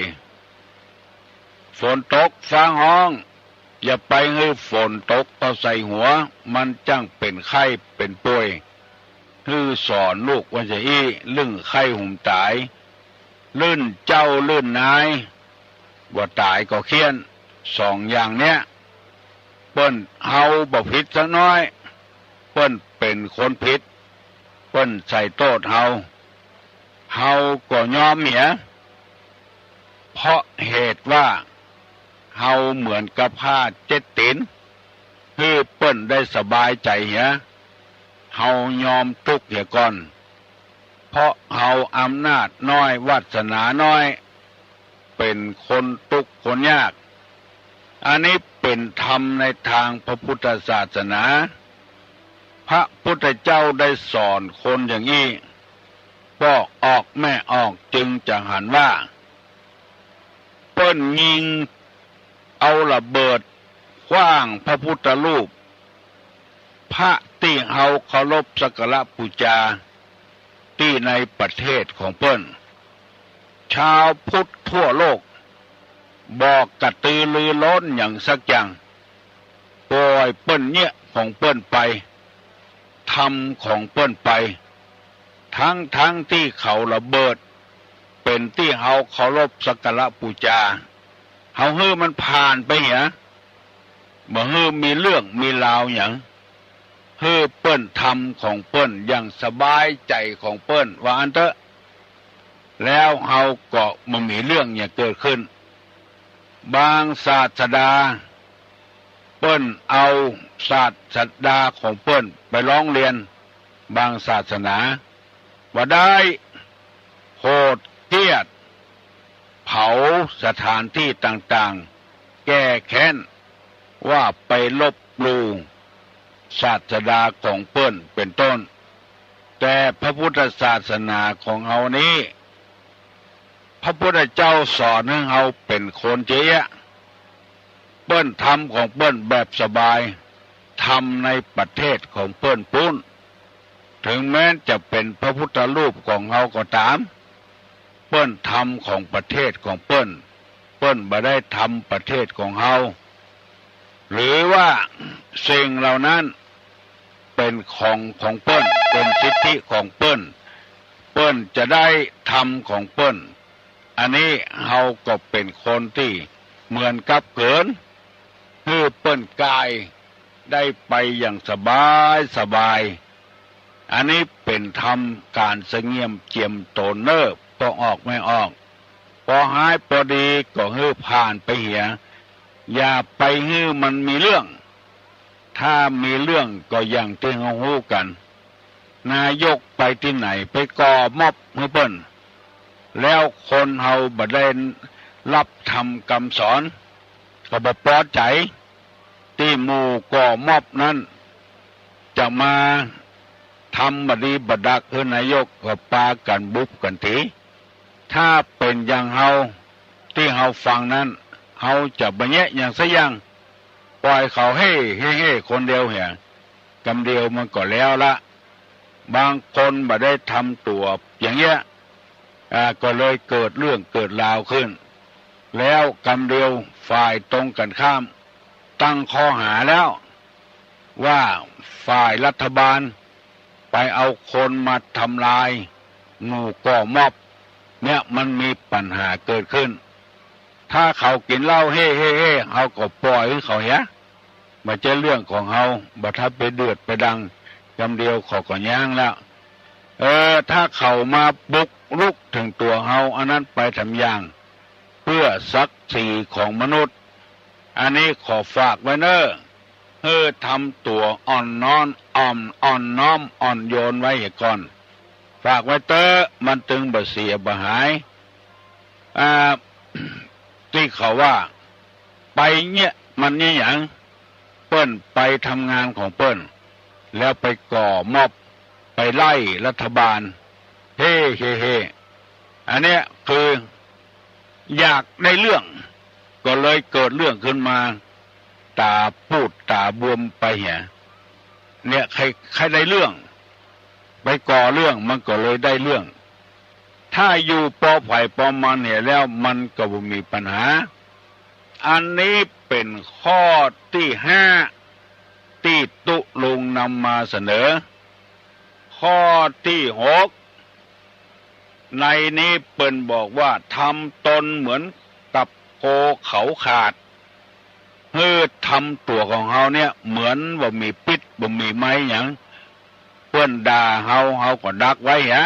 ฝนตกฟ้าฮ้อง อย่าไปหื้อฝนตกเข้าใส่หัว มันจั้งเป๋นไข้เป๋นป่วย หื้อสอนลูกว่าจะอี้ ลื่นไข้หุมต๋าย ลื่นเจ้าลื่นนาย บ่ต๋ายก็เฆียด สองอย่างเนี้ย เปิ้น เฮาบ่ผิดสักน้อย เปิ้นเป๋นคนผิด เปิ้นใส่โต้ษเฮา เฮาก็ยอมเหีย เพราะเหตุว่า เฮาเหมือนกับผ้าเจ็ดตี๋น หื้อเปิ้นได้สบายใจ๋เหีย เฮายอมตุ๊กข์เหียก่อน เพราะเฮาอำนาจน้อยวาสนาน้อย เป๋นคนตุ๊กข์คนยาก อันนี้เป๋นธรรมในตางพระพุทธศาสนา พระพุทธเจ้าได้สอนคนอย่างอี้ ป้อออกแม่ออกจึงจะหันว่า เปิ้นยิงเอาระเบิดขว้างพระพุทธรูป พระตี้เฮาเคารพสักการะปู๋จา ตี้ในประเทศของเปิ้น ชาวพุทธทั่วโลก บ่กระตือรือร้นหยังสักอย่าง ป่อยเปิ้นเยียะของเปิ้นไป ทำของเปิ้นไป ตึงๆ ตี้เขาระเบิด เป๋นตี้เฮาเคารพสักการะปู๋จา เฮาหื้อมันผ่านไปเหีย บ่หื้อมีเรื่องมีราวหยัง หื้อเปิ้นทำของเปิ้นอย่างสบายใจ๋ของเปิ้น ว่าอั้นเต๊อะ แล้วเฮาก็บ่มีเรื่องหยังเกิดขึ้น บางศาสดา เปิ้นเอาศาสดาของเปิ้นไปร้องเรียน บางศาสนา ว่าได้โหดเหี้ยม เผาสถานตี้ต่างๆ แก้แค้น ว่าไปลบหลู่ศาสดาของเปิ้นเป๋นต้น แต่พระพุทธศาสนาของเฮานี้ พระพุทธเจ้าสอนหื้อเฮาเป๋นคนเจ๊ยะ เปิ้นทำของเปิ้นแบบสบาย ทำในประเทศของเปิ้นปู๊น เถิงแม้นจะเป๋นพระพุทธรูปของเฮาก็ต๋าม เปิ้นทำของประเทศของเปิ้น เปิ้นบ่ได้ทำประเทศของเฮา หรือว่าสิ่งเหล่านั้นเป๋นของของเปิ้น เป๋นสิทธิของเปิ้น เปิ้นจะได้ทำของเปิ้น อันนี้เฮาก็เป๋นคนตี้เหมือนกับเกิน หื้อเปิ้นกายได้ไปอย่างสบายสบาย อันนี้เป๋นธรรมก๋านสะเงียมเจียมต๋นเน่อ ป้อออกแม่ออก ปอฮ้ายปอดีก็หื้อผ่านไปเหีย อย่าไปหื้อมันมีเรื่อง ถ้ามีเรื่องก็อย่างตี้เฮาฮู้กั๋น นายกไปตี้ไหนไปก่อม็อบหื้อเปิ้น แล้วคนเฮาบ่ได้ฮับธรรมกำสอน ก็บ่ปอใจ๋ ตี้หมู่ก่อม็อบนั้น จะมาทำบ่ดีบ่ดักหื้อนายก ก็ปากั๋นบุบกั๋นตี๋ ถ้าเป๋นอย่างเฮา ตี้เฮาฟังนั้น เฮาจะบ่แยะหยังสักอย่าง ป่อยเขาเฮ่เฮ่เฮ่คนเดียวเหีย กำเดียวมันก็แล้วละ บางคนบ่ได้ทำตั๋วอย่างเงี้ย อ่า ก็เลยเกิดเรื่องเกิดราวขึ้น แล้วกำเดียวฝ่ายตรงกั๋นข้ามตั้งข้อหาแล้ว ว่าฝ่ายรัฐบาลไปเอาคนมาทำลายหมู่ก่อม็อบ เนี่ยมันมีปัญหาเกิดขึ้น ถ้าเขากิ๋นเหล้าเฮ่เฮ่เฮ่ เฮาก็ป่อยหื้อเขาเหีย บ่ใจ้เรื่องของเฮา บ่ถ้าไปเดือดไปดัง กำเดียวเขาก็ย้างแล้ว เออ ถ้าเขามาบุกรุกเถิงตั๋วเฮา อันนั้นไปทำอย่าง เปื้อศักดิ์ศรีของมนุษย์ อันนี้ขอฝากไว้เน่อ เออ ทำตั๋วอ่อนน้อม อ่อน อ่อนน้อมอ่อนโยนไว้เหียก่อน ฝากไว้เต๊อะ มันตึงบ่เสียบ่หาย อ่า ตี้เขาว่า ไปเนี่ยมันเนี่ยหยัง เปิ้นไปทำงานของเปิ้น แล้วไปก่อม็อบ ไปไล่รัฐบาล เฮ่เฮ่เฮ่ อันเนี้ยคืออยากได้เรื่อง ก็เลยเกิดเรื่องขึ้นมา ต๋าปูดต๋าบวมไปเหีย เนี่ย ใค่ ใค่ได้เรื่อง ไปก่อเรื่อง มันก็เลยได้เรื่อง ถ้าอยู่ปอใผปอมันเหียแล้ว มันก็บ่มีปัญหา อันนี้เป๋นข้อตี้ห้า ตี้ตุ๊ลุงนำมาเสนอ ข้อตี้หก ในนี้เปิ้นบอกว่า ทำตนเหมือนกับโคเขาขาด หื้อทำตั๋วของเฮาเนี่ย เหมือนบ่มีปิ๊ดบ่มีไม้หยัง เปิ้นด่าเฮา เฮาก็ดักไว้เหีย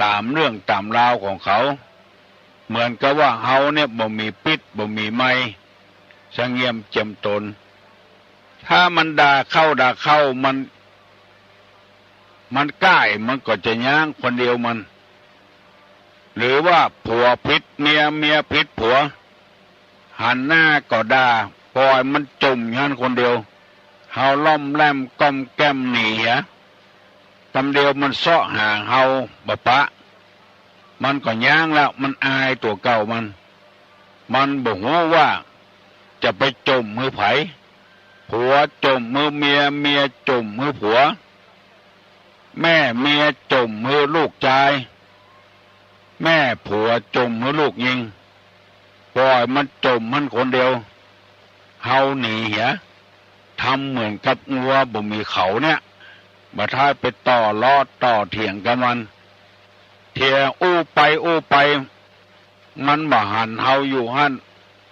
ต๋ามเรื่องต๋ามราวของเขา เหมือนกับว่าเฮาเนี่ยบ่มีปิ๊ดบ่มีไม้ สงเงียมเจียมต๋น ถ้ามันด่าเข้าด่าเข้า มัน มันก้าย มันก็จะย้างคนเดียวมัน หรือว่าผัวผิดเมีย เมียผิดผัว หันหน้าก็ด่า ป่อยมันจุ่มอยู่หั้นคนเดียว เฮาล่อมแล่มก้อมแก้มหนีเหีย กำเดียวมันเซาะหาเฮาบ่ปะ มันก็ย้างแล้ว มันอายตั๋วเก่ามัน มันบ่ฮู้ว่าจะไปจุ่มหื้อใผ ผัวจุ่มหื้อเมีย เมียจุ่มหื้อผัว แม่เมียจุ่มหื้อลูกจาย แม่ผัวจุ่มหื้อลูกญิง ป่อยมันจุ่มหั้นคนเดียว เฮาหนีเหีย ทำเหมือนกับงัวบ่มีเขาเนี่ย บ่ถ้าไปต่อล้อต่อเถียงกับมัน เถียงอู้ไปอู้ไป มันบ่หันเฮาอยู่หั้น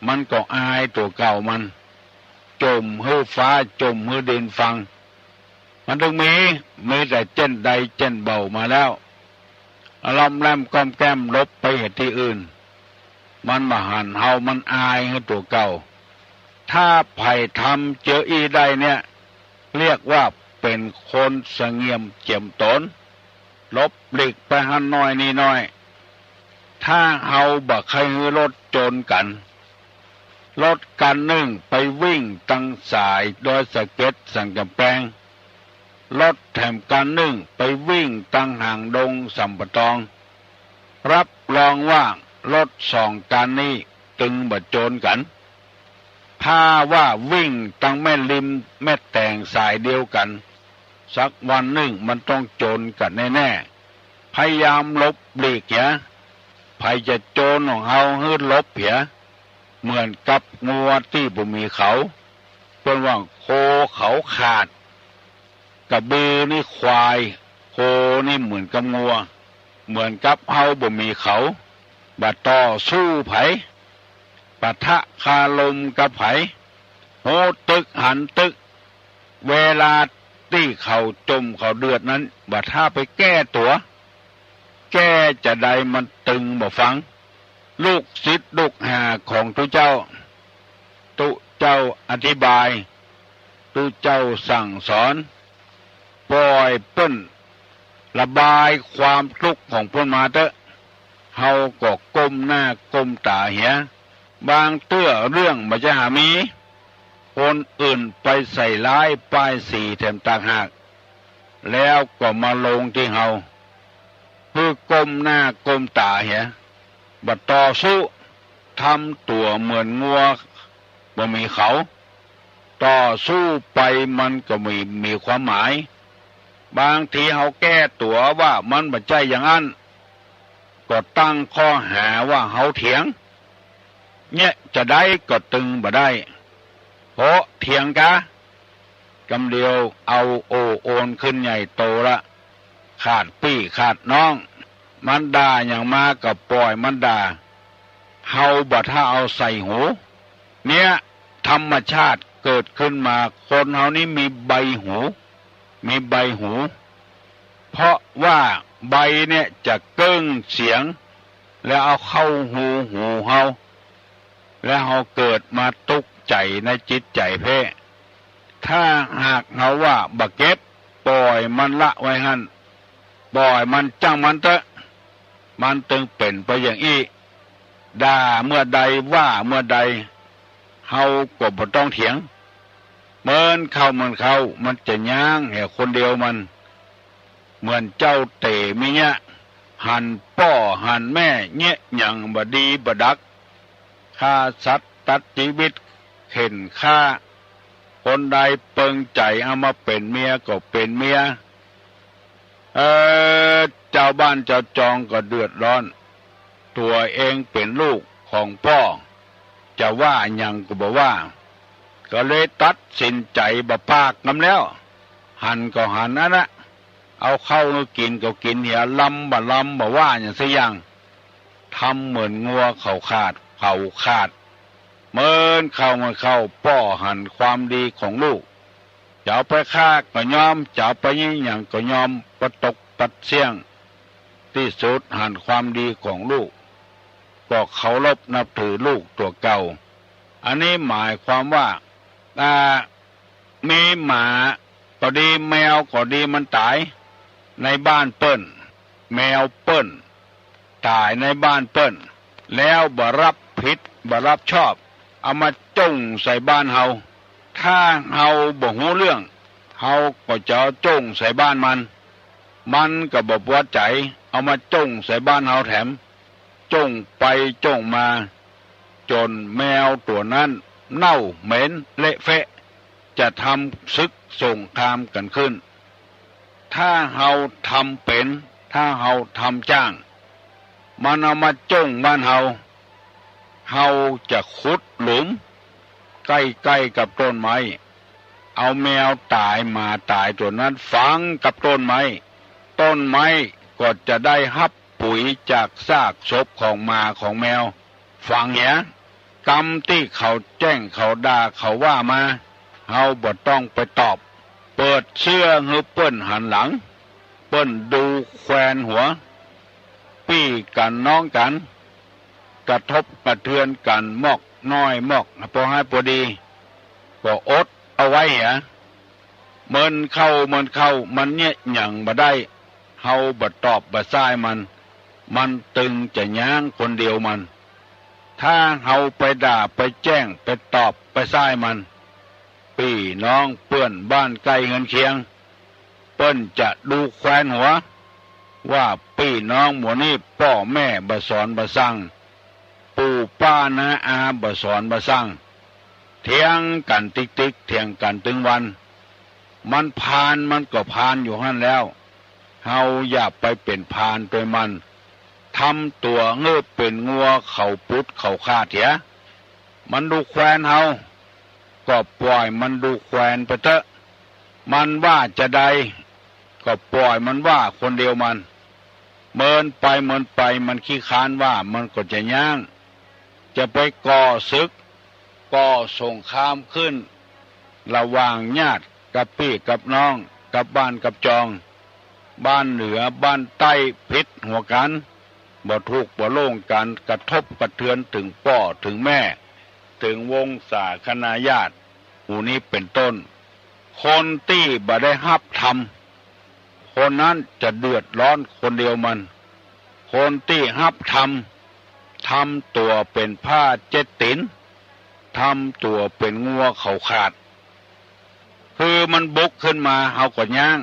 มันก็อายตั๋วเก่ามัน จุ่มหื้อฟ้าจุ่มหื้อดินฟัง มันตึงมี มีแต่เจ้นใดเจ้นเบามาแล้ว ล่อมแล่มก้อมแก้มหลบไปเหียตี้อื่น มันบ่หันเฮา มันอายหื้อตั๋วเก่า ถ้าใผทำเจออี้ได้เนี่ย เรียกว่าเป๋นคนสงเงียมเจียมต๋น หลบหลีกไปหั้นหน้อยนี่หน้อย ถ้าเฮาบ่ใค่หื้อรถโจรกั๋น รถคันนึ่งไปวิ่งตังสายดอยสะเก็ดสันก๋ำแปง รถแถมคันนึ่งไปวิ่งตังหางดงสำปะตอง รับรองว่ารถสองคันนี้ตึงบ่โจรกั๋น ถ้าว่าวิ่งตังแม่ริมแม่แตงสายเดียวกั๋น สักวันนึ่งมันต้องโจรกั๋นแน่ๆ พยายามหลบหลีกเหีย ใผจะโจรของเฮาหื้อหลบเหีย เหมือนกับงัวตี้บ่มีเขา เปิ้นว่าโคเขาขาด กระบือนี่ควาย โคนี่เหมือนกับงัว เหมือนกับเฮาบ่มีเขา บ่ต่อสู้ใผ ปะทะคารมกับใผ ฮู้ตึกหันตึก เวลาตี้เขาจมเขาเดือดนั้น บ่ถ้าไปแก้ตั๋ว แก้จาใดมันตึงบ่ฟัง ลูกศิษย์ลูกหาของตุ๊เจ้า ตุ๊เจ้าอธิบาย ตุ๊เจ้าสั่งสอน ป่อยเปิ้นระบายความทุกข์ของเปิ้นมาเต๊อะ เฮาก็ก้มหน้าก้มต๋าเหีย บางเตื้อเรื่องบ่ใจ้หามี คนอื่นไปใส่ร้ายป้ายสีแถมต่างหาก แล้วก็มาลงตี้เฮา หื้อก้มหน้าก้มต๋าเหีย บ่ต่อสู้ ทำตั๋วเหมือนงัวบ่มีเขา ต่อสู้ไปมันก็บ่มีความหมาย บางทีเฮาแก้ตั๋วว่ามันบ่ใจ้อย่างอั้น ก็ตั้งข้อหาว่าเฮาเถียง เยียะจะใดก็ตึงบ่ได้ เพราะเถียงกา กำเดียวเอาโอ้โอนขึ้นใหญ่โตละ ขาดปี้ขาดน้อง มันด่าหยังมาก็ป่อยมันด่า เฮาบ่ถ้าเอาใส่หู เนี่ย ธรรมชาติเกิดขึ้นมา คนเฮานี้มีใบหู มีใบหู เพราะว่าใบเนี่ยจะเกิ่งเสียง แล้วเอาเข้าฮูหูเฮา แล้วเฮาเกิดมาตุ๊กใจ๋ในจิตใจ๋แพ้ ถ้าหากเฮาว่าบ่เก็บ ป่อยมันละไว้หั้น ป่อยมันจ้างมันเต๊อะ มันตึงเป๋นไปอย่างอี้ ด่าเมื่อใดว่าเมื่อใด เฮาก็บ่ต้องเถียง เหมือนเข้าเหมือนเข้า มันจะย้างแหคนเดียวมัน เหมือนเจ้าเต๋มิเยียะ หันป้อหันแม่เยียะหยังบ่ดีบ่ดัก ฆ่าสัตว์ตัดจีวิต เข่นฆ่า คนใดเปิงใจ๋เอามาเป๋นเมียก็เป๋นเมีย เออ จาวบ้านจาวจองก็เดือดร้อน ตั๋วเองเป๋นลูกของป้อ จะว่าหยังก็บ่ว่า ก็เลยตัดสินใจ๋บ่ปากกำแล้ว หันก็หันอั้นนะ เอาเข้าหื้อกิ๋นก็กิ๋นเหีย ลำบ่ลำบ่ว่าหยังสักอย่าง ทำเหมือนงัวเขาขาด เขาขาด เหมือนเข้าเหมือนเข้า ป้อหันความดีของลูก จะเอาไปฆ่าก็ยอม จะเอาไปเยียะหยังก็ยอม บ่ตกปัดเสี้ยง ตี้สุดหันความดีของลูก ก็เคารพนับถือลูกตั๋วเก่า อันนี้หมายความว่า อ่า มีหมาก็ดี แมวก็ดี มันต๋ายในบ้านเปิ้น แมวเปิ้น ต๋ายในบ้านเปิ้น แล้วบ่รับผิดบ่รับชอบ เอามาจ้งใส่บ้านเฮา ถ้าเฮาบ่ฮู้เรื่อง เฮาก็จะเอาจ้งใส่บ้านมัน มันก็บ่ปอใจ๋ เอามาจ้งใส่บ้านเฮาแถม จ้งไปจ้งมา จ๋นแมวตั๋วนั้นเน่าเหม็นเละเฟะ จะทำศึกสงครามกั๋นขึ้น ถ้าเฮาทำเป๋น ถ้าเฮาทำจ้าง มันเอามาจ้งบ้านเฮา เฮาจะขุดหลุมใก้ๆ กับต้นไม้ เอาแมวต๋ายหมาต๋ายตั๋วนั้นฝังกับต้นไม้ ต้นไม้ก็จะได้ฮับ ปุ๋ยจากซากศพของหมาของแมว ฝังเหีย กำตี้เขาแจ้งเขาด่าเขาว่ามา เฮาบ่ต้องไปตอบ เปิดเสื้อหื้อเปิ้นหันหลัง เปิ้นดูแควนหัว ปี้กั๋นน้องกั๋น กระทบกระเทือนกั๋นมากน้อยมากปอฮ้ายปอดี ก็อดเอาไว้เหีย เมินเข้าเมินเข้า มันเยียะหยังบ่ได้ เฮาบ่ตอบบ่ซ่ายมัน มันตึงจะย้างคนเดียวมัน ถ้าเฮาไปด่าไปแจ้งไปตอบไปซ่ายมัน ปี้น้องเปื้อนบ้านใก้เฮือนเคียง เปิ้นจะดูแควนหัว ว่าปี้น้องหมู่นี้ป้อแม่บ่สอนบ่สั่ง ปู่ป้าน้าอาบ่สอนบ่สั่ง เถียงกั๋นติ๊กๆ เถียงกั๋นตึงวัน มันพาลมันก็พาลอยู่หั้นแล้ว เฮาอย่าไปเป๋นพาลตวยมัน ทำตั๋วหื้อเป๋นงัวเขาปุดเขาขาดเหีย มันดูแควนเฮา ก็ป่อยมันดูแควนไปเต๊อะ มันว่าจะใด ก็ป่อยมันว่าคนเดียวมัน เมินไปเมินไปมันขี้ค้านว่า มันก็จะย้าง จะไปก่อศึก ก่อสงครามขึ้น ระหว่างญาติกับปี้กับน้อง กับบ้านกับจอง บ้านเหนือบ้านใต้ผิดหัวกั๋น บ่ถูกบ่โล่งกั๋น กระทบกระเทือนเถิงป้อเถิงแม่ เถิงวงศาคณาญาติ หมู่นี้เป๋นต้น คนตี้บ่ได้ฮับธรรม คนนั้นจะเดือดร้อนคนเดียวมัน คนตี้ฮับธรรม ทำตั๋วเป๋นผ้าเจ็ดตี๋น ทำตั๋วเป๋นงัวเขาขาด คือมันบุกขึ้นมา เฮาก็ย้าง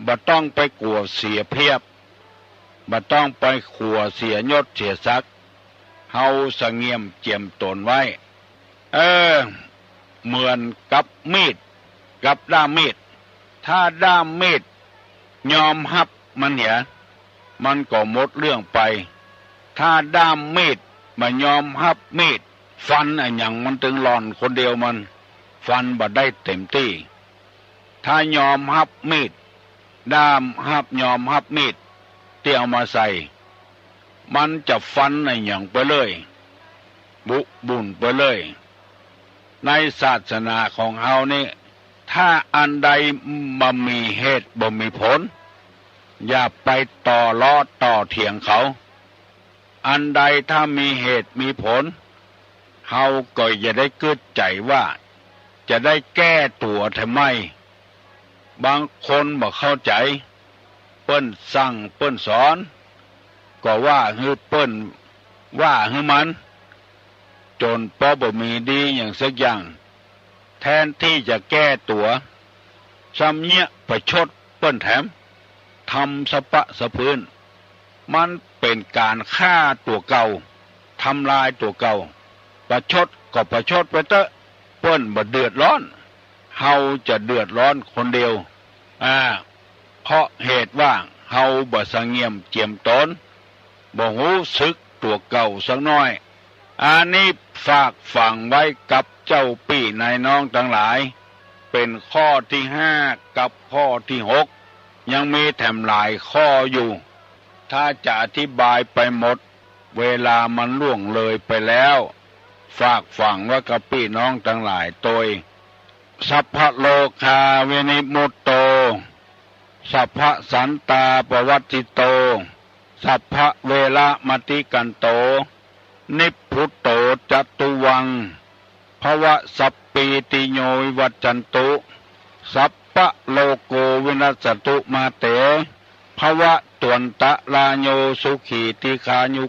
บ่ต้องไปกั๋วเสียเปรียบ บ่ต้องไปกั๋วเสียยศเสียศักดิ์ เฮาสะเงียมเจียมต๋นไว้ เออ เหมือนกับมีด กับด้ามมีด ถ้าด้ามมีดยอมฮับมันเหีย มันก็หมดเรื่องไป ถ้าด้ามมีดบ่ยอมฮับมีด ฟันอะหยังมันตึงหล่อนคนเดียวมัน ฟันบ่ได้เต็มตี้ ถ้ายอมฮับมีด ด้ามฮับ ยอมฮับมีดตี้เอามาใส่ มันจะฟันอะหยังไปเลย บุบุ่นไปเลย ในศาสนาของเฮานี่ ถ้าอันใดบ่มีเหตุบ่มีผล อย่าไปต่อล้อต่อเถียงเขา อันใดถ้ามีเหตุมีผล เฮาก็อย่าได้กึ๊ดใจ๋ว่า จะได้แก้ตั๋วทำไม บางคนบ่เข้าใจ๋ เปิ้นสั่งเปิ้นสอน ก็ว่าหื้อเปิ้น ว่าหื้อมัน จ๋นปอบ่มีดีหยังสักอย่าง แทนตี้จะแก้ตั๋ว ซ้ำเยียะประชดเปิ้นแถม ทำสะปะสะพื้น มันเป๋นก๋านฆ่าตั๋วเก่า ทำลายตั๋วเก่า ประชดก็ประชดไปเต๊อะ เปิ้นบ่เดือดร้อน เฮาจะเดือดร้อนคนเดียว อ่า เพราะเหตุว่าเฮาบ่สะเงียมเจียมต๋น บ่ฮู้สึกตั๋วเก่าสักหน้อย อันนี้ฝากฝังไว้กับเจ้าปี้นายน้องตังหลาย เป๋นข้อตี้ห้ากับข้อตี้หก ยังมีแถมหลายข้ออยู่ ถ้าจะอธิบายไปหมด เวลามันล่วงเลยไปแล้ว ฝากฝังไว้กับปี้น้องตังหลายโตย สัพพะโรคาวินิมุตโต สัพพะสันตาปวัตติโต สัพพะเวระมะติกันโต นิพพุโตจตุวัง ภวะสัพปีติโยวิวัชชันตุ สัพพะโรโกวินัสสะตุมาเต ภวะตวันตะราโยสุขีทีฆายุ